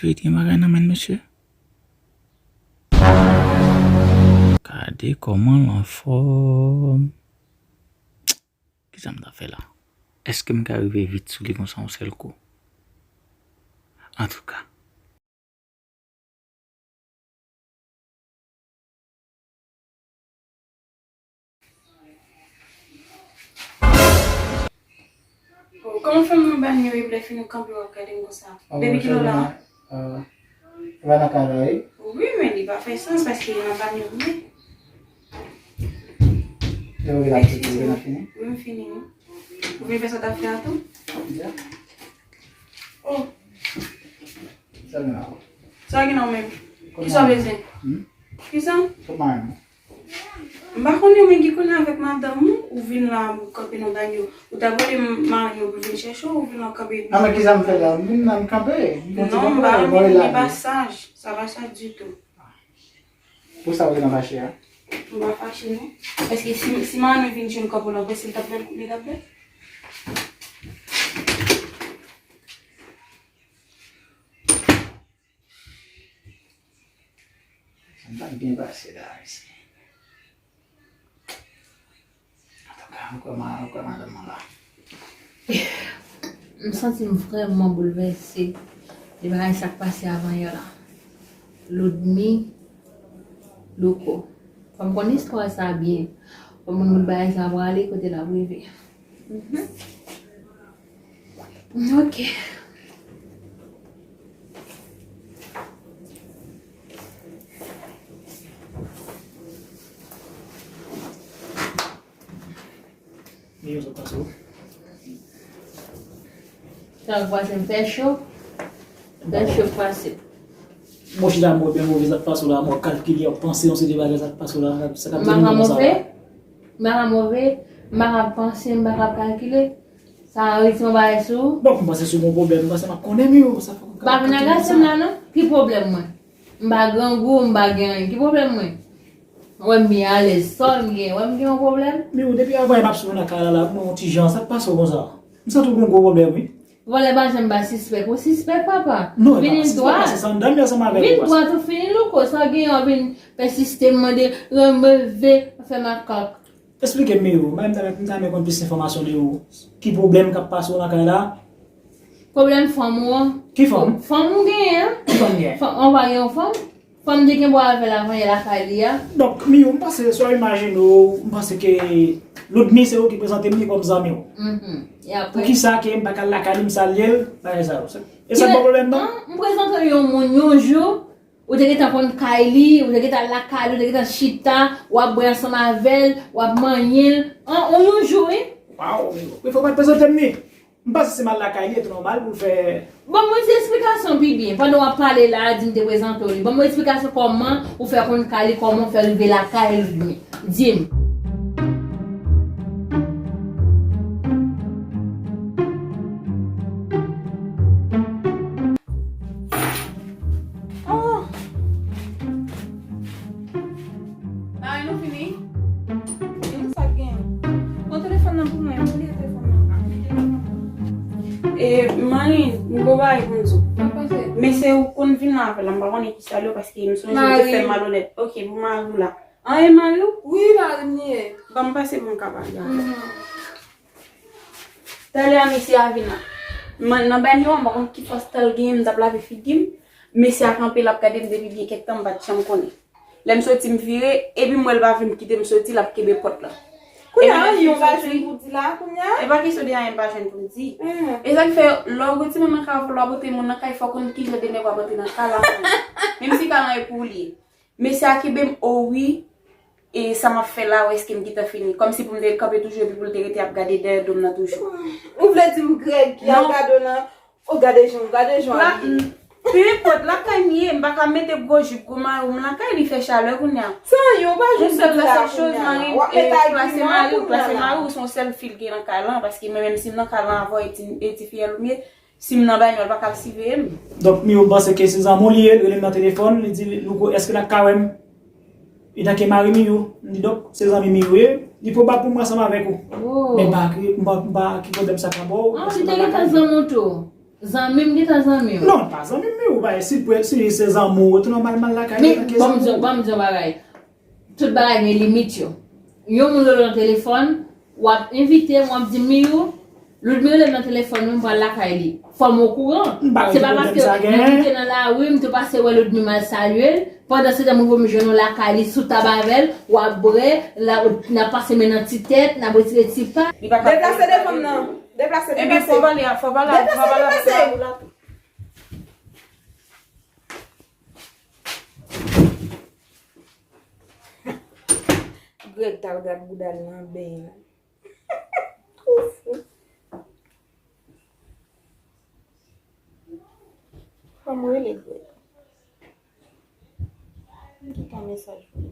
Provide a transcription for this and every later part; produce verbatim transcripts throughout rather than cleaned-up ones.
Sweet gen bagay nan men l, mesye. Gade kòman l anfòm. Kisa m ta fè la? Èske m ka rive vit sou li konsa yon sèl kou? Antouka. Oh, kòman fè m nan banyo epi lè fini w kanpe w ap gade m konsa? Depi kilè w la? Ou pa nan kay la, wi? Wi, men li pa fè sans paske nan banyo m ye. Lè w rive la, ou fini? Wi, m fini, wi. Ou vin fè sa w t ap fè a tou? Oh. Sa gen la? Sa gen la w menm? Kisa w bezwen? Kisa? M pa konnen, men ki konnen avèk madanm ou, ou vin la, ou kanpe nan banyo. Ou ta vle m mari w pou vin chèche w, ou vin la kanpe. A, men kisa m fè la? M vin la, m kanpe. M fè ti kanpe, non, m pa, li pa saj. Sa pa saj ditou. Pou sa ou te nan fache a? M pa fache, non. Paske si, si mari m vin jwenn kòb ou la, ou panse li t ap bèl, li t ap bèl? Sa pa byen pase la, mesye. Antouka, m kwè ma-, m kwè madanm mwen la. M santi m vrèman boulvèse de bagay sa k pase avan yè la. Ludmi, Louko. Fò m konn istwa sa byen. Fò m konn kote bagay sa prale, kote l ap rive. Mhm. Ok. Sa k pase m fè cho. Fè cho pase. Bon, chita mwen byen move sa k pase w la, mwen kalkile, w ap panse yon seri de bagay sa k pase w la, sa k ap vin nan sa la. M pa ka move, m pa ka move, m pa ka panse, m pa ka kalkile. Sa rete yon bagay sou ou? Bon, m panse si w gen yon pwoblèm, m panse m ap konnen, men yo, sa fè m ka. M pa vin agase m la, non. Ki pwoblèm mwen? M pa grangou, m pa gen anyen. Ki pwoblèm mwen? Wè m byen alèz, sa w wè m gen? Wè m gen yon pwoblèm? Men yo, depi avan yè m ap swiv ou nan kay la, la, m wè yon ti jan, sa k pase w konsa? M santi w gen yon gwo pwoblèm, wi. Vòlè pa janm ba sispèk. Ou sispèk, papa? Non, vin dwat. Vin dwat ou fini, Louko. Sa w gen, w ap vin pèsiste, mande, ranmeve, fè makak. Esplike m, Miro, m ta, m ta renmen konn plis enfòmasyon de ou. Ki pwoblèm k ap pase w nan kay la? Pwoblèm fanm ou an. Ki fanm? Fanm ou genyen an. Ki fanm genyen? Fanm, ou pa gen yon fanm? Fanm te kenbe w avè l avan yè lakay li a. Donk, Miro, m panse, sa w imajine w, m panse ke Ludmi se ou ki prezante m li kòm zanmi w. Mhm. E apre? Poukisa ke m pa ka al lakay li, m salye l, bagay sa yo? E sa k ba w pwoblèm nan? An, m prezante w yon moun yon jou, ou te gentan konn kay li, ou te gentan lakay li, ou te gentan chita, w ap bwè ansanm avè l, w ap manyen l. An, ou yon jou, wi. Waw, men fò w pa t prezante m li. M panse si m al lakay li, li te nòmal pou l fè. Ban mwen ti eksplikasyon pi byen. Pandan w ap pale la, di m te prezante w li. Ban mwen eksplikasyon kòman ou fè konn kay li, kòman w fè rive lakay li. Di m. Oh! Mari, nou fini? Wi, sa k gen? Pran telefòn nan pou mwen, m bliye telefòn nan. E, mari, m gon bagay pou m di w. Sa k pase? Mesye ou konn vin la avè l la, m pa konnen ki sa l yo, paske m sonje m te fè malonèt. Ok, pou mari w la. An, e mari w? Wi, mari m li ye. Ban m pase pou m ka pale avè l. Mhm. Talè a mesye a vin la. Mwen, nan banyo a, m pa konn ki fòs tèl genyen, m t ap lave figi m. Mesye a kanpe, l ap gade m depi byen kèk tan, m pa t janm konnen. Lè m soti, m vire, epi m wè l pa vle m kite m soti, l ap kenbe pòt la. Kounye a, anyen w pa jwenn pou di la, kounye a? E pa kesyon de anyen m pa jwenn pou m di. Mhm. E sa k fè, lè w gen timoun nan kay, lè w ap antre moun nan kay, fò w konn ki jan de nèg w ap antre nan kay la. Menm si kay lan e pou ou li ye. Mesye a kenbe m, o wi, e sa m ap fè la, ou èske m gentan fini? Kòmsi pou m te kanpe toujou epi pou l te rete ap gade dèyè do m nan toujou. Ou vle di m Greg ki al gade w nan, o gade jan, gade jan w abiye. Pe enpòt, lakay m ye, m pa ka mete gwo jip, gwo mayo m lakay, li fè chalè kounye a. Sa yo pa jwenn pou di la kounye a. W ap mete agiman kounye a. Klase mari w, se yon sèl fi l gen nan kay lan, paske mwen menm si m nan kay lan avè w, e ti, e ti fiyèl ou m ye, si m nan banyo, l pa ka al siveye m. Donk, Miro, m panse ke se zanmi w li ye, l rele m nan telefòn, li di, Louko, èske n ap ka wè m? Etanke mari Miro, m di, donk, se zanmi Miro ye, li pwobab pou mwen ansanm avèk ou. Oh. Men m pa ki, m pa, m pa ki pwoblèm sa ka ba w. Ah, li te gentan zanmi w tou. Zanmi m gentan zanmi w. Non, pa zanmi m, Miyou, bay, si, si se zanmi w, tou nòmal, mal lakay li, tanke zanmi w. Men, ban m di w, ban m di w yon bagay. Tout bagay gen limit yo. Yon moun rele w nan telefòn, w ap envite m, w ap di m, Miyou, Ludmi rele m nan telefòn, wi, m pral lakay li. Fò m okouran. Se pa paske m moute nan lari, m tou pase wè Ludmi, m al salye l. Pandan se tan, m rive m jwenn w lakay li, sou tab avè l, w ap bwè, n ap pase men nan ti tèt, n ap retire ti pa. Deplase devan m nan. Deplase, deplase. Ebyen, fò pale a, fò pale a, fò pale a, fò pale a tou. Greg t al gad bouda l nan beny. Twò fou. Fò m rele Greg. M kite yon mesaj pou li.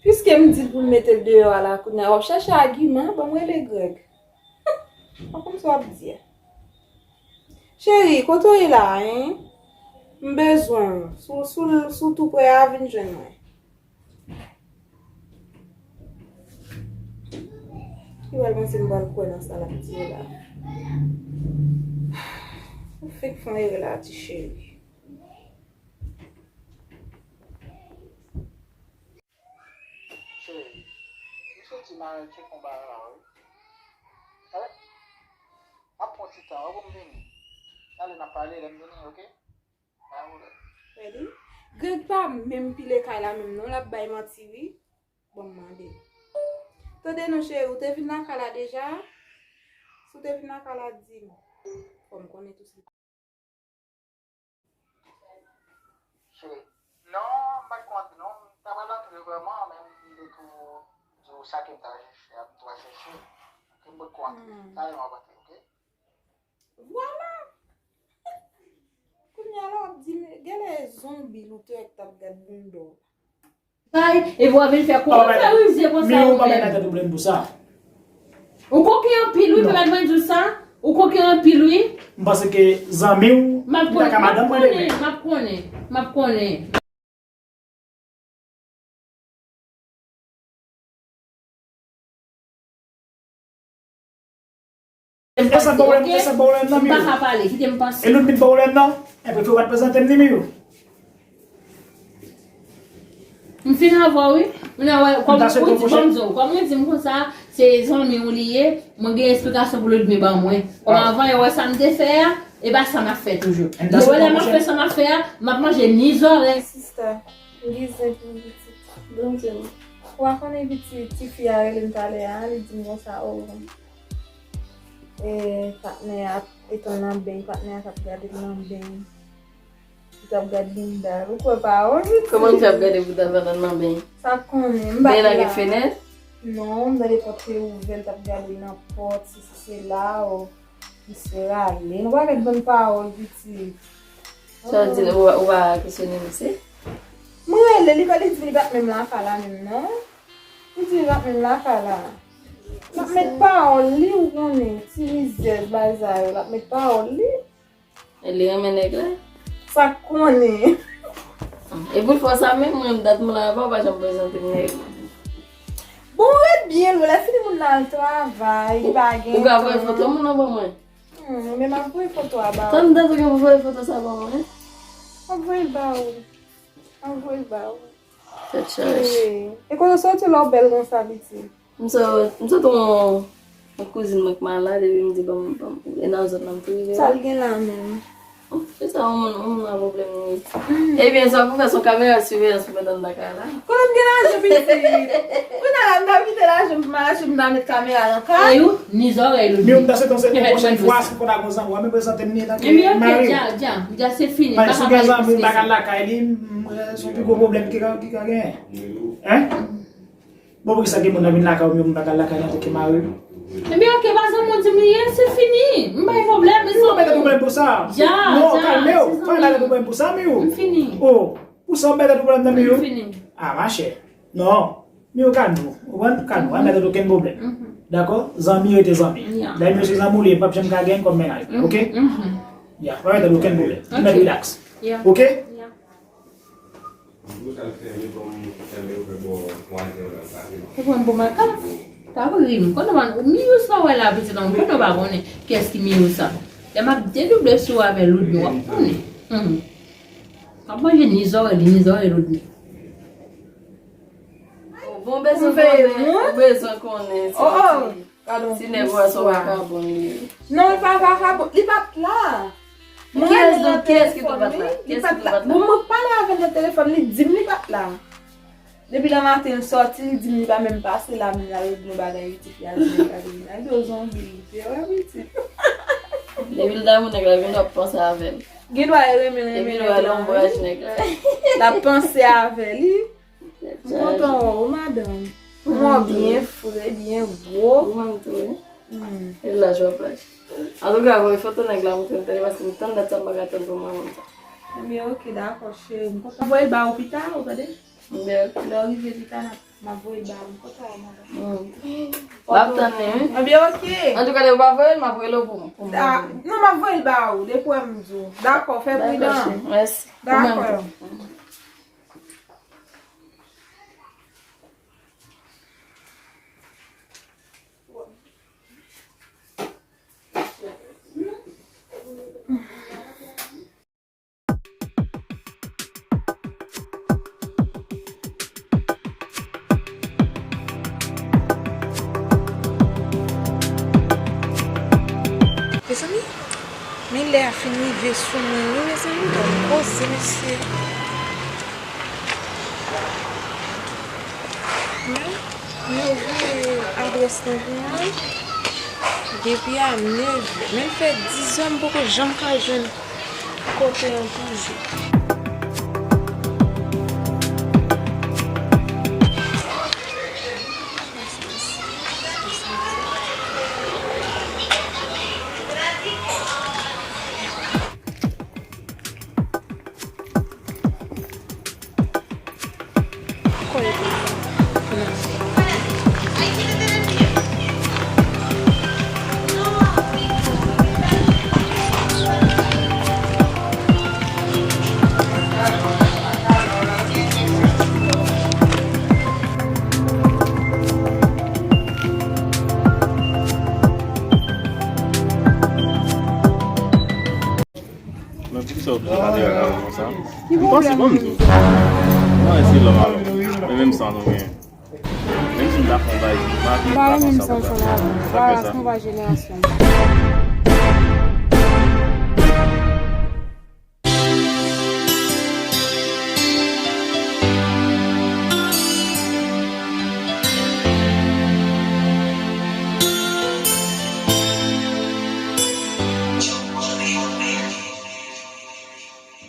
Piske m di l pou l mete l deyò a la kounye a, w ap chèche agiman, ban m rele Greg. Mwen konn sa w ap di a. Cheri, kote w ye la, en? M bezwen w. Si w, si w, si w tou pre a, vin jwenn mwen. Li pral panse m pral kwè nan sa l ap di yo la. Ou fenk fè yon erè la, ti cheri. Cheri, m soti nan tchèk yon bagay la, wi. Alè, m ap pran ti tan, wi, pou m vini. Talè n ap pale, lè m vini, oke? Pa gen pwoblèm. Ready? Greg pa menm pile kay la menm non, l ap bay manti, wi. Bon, m mande. Tande non, cheri, ou te vin lakay la deja? Si w te vin lakay la, di m. Fò m konnen tou si Cheri, non, m pa t konn antre non. M ta pral antre vrèman, men m vle tou di w sa ke m ta chèche a, m t al chèche. Ke m pa t konn antre. Talè m ap antre, oke? Vwala! Kounye a la, w ap di m, genlè zonbi Loutrèk t ap gad bounda w. Bay, epi w ap vin fè kòmantè rize konsa ou menm. Ou koken anpil wi, pèmèt mwen di w sa. Ou koken anpil wi. M panse ke zanmi w, m ap konnen, m ap konnen, m ap konnen. E sa pwoblèm, e sa pwoblèm nan, Miyou. M pa ka pale, kite m panse. E Ludmi pwoblèm nan. Epi fè w pa t prezante m ni, Miyou. M fin avè w, wi. Ou nan wè, kòm ou di, kòm di, kòm ou di m konsa, se zanmi w li ye, mwen gen esplikasyon pou Ludmi ban mwen. Kòm avan, yo wè sa m te fè a, e pa sa m ap fè toujou. Yo wè lè m ap fè sa m ap fè a, m ap manje ni zòrèy. Sista, m gen zen pou pitit. Bondye. Ou pa konnen pitit, tifi a rele m talè a, li di m konsa, o, e, patnè a te nan beny, patnè a t ap gade l nan beny. Li t ap gad bounda l. Ou kwè pa wè, pitit? Kòman misye ap gade bounda l pandan l nan beny? Sa konnen, m pa te la. Beny la gen fenèt? Non, m tande pòt te ouvè, l t ap gade nan pòt, sesi sela, o. Misye rale. Nou pa ret bann pawòl, pitit. Sa w di, ou, ou pa kesyone misye? M rele li, li di li pa t menm lakay la menm, non. Li di li pa t menm lakay la. L ap met pawòl li, ou konnen. Ti rizyèz, bagay sa yo, l ap met pawòl li. E li renmen nèg la? Sa k konnen. E pou l fè w sa menm, mwen, dat mwen la, pa, ou pa janm prezante m nèg. Bon, ou ret byen lwen, lè fini moun nan al travay, li pa gen tan. Ou ka voye foto moun nan ban mwen? Hmm, men m ap voye foto a ba ou. Tann dat ou gen pou voye foto sa ban mwen, wi. M ap voye l ba ou. M ap voye l ba ou. Tèt chaje. Wi. E kote w soti lè w bèl konsa, pitit? M sot, m sot yon, yon kouzin mwen k malad, epi m di, ban m, ban m, e nan zòn nan m tou rive la. Sa l gen la menm? Se sa, yon moun, yon moun nan pwoblèm wi. Ebyen, sa pou fè, se yon kamera siveyans pou met anndan kay la. Kote m gen lajan, pitit? Kounye a la, m t ap kite lajan m pou m al achte, m ta met kamera nan kay. Ey, ou ni zòrèy, Ludmi. Men m panse se yon pwochèn fwa, si konn a gon zanmi w, men prezante m li tanke mari w. Ebyen, oke, dja, dja, dja, se fini. Paske si w gen zanmi w, m pa ka al lakay li, m, m, se yon pi gwo pwoblèm ki ka, ki ka genyen. Hein? Bon, poukisa gen moun nan vin lakay ou, men moun pa ka al lakay li antanke mari l? Ebyen, oke, pa zanmi w di m li ye, se fini. M pa gen pwoblèm, mezanmi. Miyou, pa mete pwoblèm pou sa. Dja, non, dja, kalme w. Pa mete pwoblèm pou sa, Miyou. M fini. Oh, pou sa w mete pwoblèm nan, Miyou? M fini. Ah, machè. Non. Miyou, kalme w. Ou konprann? Kalme w. Pa mete okenn pwoblèm. Dakò? Zanmi rete zanmi. Lè Miyou se zanmi w li ye, m p ap janm ka gen kòm mennaj. Oke? Ya, pa mete okenn pwoblèm. Ou mèt relax. Oke? E bon, bon, mwen ka, ka ri m. Konnen mwen, Miyou sa wè la, pitit, mwen konnen w pa konnen kiyès ki Miyou sa. Lè m ap dedouble sou avè Loudmi, w ap konnen. Hmm. W ap manje ni zòrèy li, ni zòrèy Loudmi. Bon, bezwen konnen, ou bezwen konnen, ti, ti nèg ou a se yon vakabon li ye. Non, li pa vakabon, li pa t la. Mwen rele l nan telefòn, wi, li pa t la. Bon, mwen pale avè l nan telefòn, li di m li pa t la. Depi nan maten l sòti, li di m li pa menm pase la, m al regle yon bagay, pitit, li al di nèg la, li di, "Nèg yo zonbi, li te wè, pitit." Depi l damou nèg la, vin w ap panse avè l. Gen dwa e renmen l, renmen nèg la, wi. L ap panse avè li. M kontan wè w, madanm. Mwen byen fre, byen gwo. Ou menm tou, wi. Hmm. E laj w ap laj. Antouka, voye foto nèg la montre m tande, paske m tann dat sa, m pa ka tann pou mwen menm sa. Ebyen, oke, dakò, cheri. M kontan. Voye l ba ou pita, ou tande? Ebyen, oke. Lè w rive pita, m ap voye l ba ou. M kontan wè w, madanm. Hmm. M ap tann li, wi. Ebyen, oke. Antouka, lè ou pa voye l, m ap rele w pou, pou mwen. Non, m ap voye l ba ou, depi w wè m di w. Dakò, fè pridan. Dakò, cheri. Mèsi. Dakò. Ou menm tou. Mezanmi, men lè a fin rive sou mwen, wi, mezanmi, ban m koze, mesye. Men, men, voye adrès lan pou mwen. Depi a nevè, men fè dizè m poko janm ka jwenn kote an toujou. Men poukisa w toujou ka derape avè m konsa? M panse bon m di w. Mwen esi lòm alò. Men menm san nou gen. Menm si m ta fè yon bagay, m pa vin pa konsa pou sa. M pa renmen m san ansanm avè w. Sa fè sa. Nova jenerasyon.